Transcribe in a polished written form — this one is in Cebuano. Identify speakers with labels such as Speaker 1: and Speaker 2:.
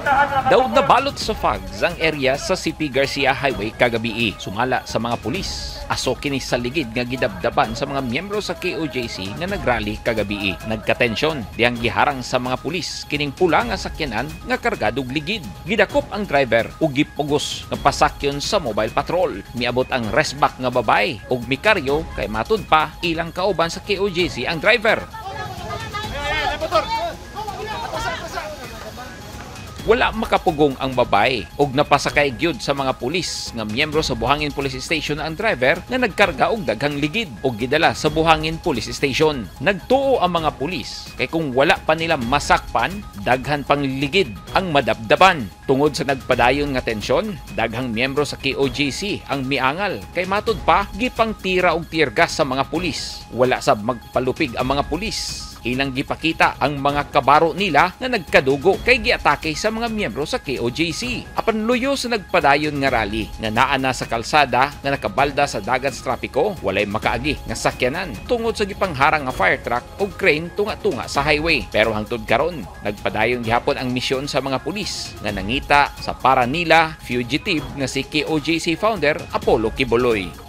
Speaker 1: Daw nabalot sa fogs ang area sa CP Garcia Highway kagabii. Sumala sa mga pulis, aso kini sa ligid nga gidabdaban sa mga miyembro sa KOJC nga nagrally kagabii. Nagkatensyon dihang giharang sa mga pulis kining pula nga sakyanan nga kargadog ligid. Gidakop ang driver ug gipugos nga pasakyon sa mobile patrol. Miabot ang resbak nga babay ug mikaryo kay matud pa ilang kauban sa KOJC ang driver. Wala makapugong ang babae og napasakay gyud sa mga pulis nga miyembro sa Buhangin Police Station ang driver nga nagkarga og daghang ligid og gidala sa Buhangin Police Station. Nagtuo ang mga pulis kay kung wala pa nila masakpan, daghan pang ligid ang madabdaban. Tungod sa nagpadayon nga tensyon, daghang miyembro sa KOJC ang miangal kay matud pa gipangtira og tear gas sa mga pulis. Wala sab magpalupig ang mga pulis. Ilang gipakita ang mga kabaro nila nga nagkadugo kay giatake sa mga miyembro sa KOJC. Apan luyo sa nagpadayon nga rally nga naa na sa kalsada nga nakabalda sa dagat sa trapiko, walay makaagi nga sakyanan tungod sa gipangharang nga fire truck ug crane tunga-tunga sa highway. Pero hangtod karon, nagpadayon gihapon ang misyon sa mga pulis nga nangita sa para nila fugitive nga si KOJC founder Apollo Quiboloy.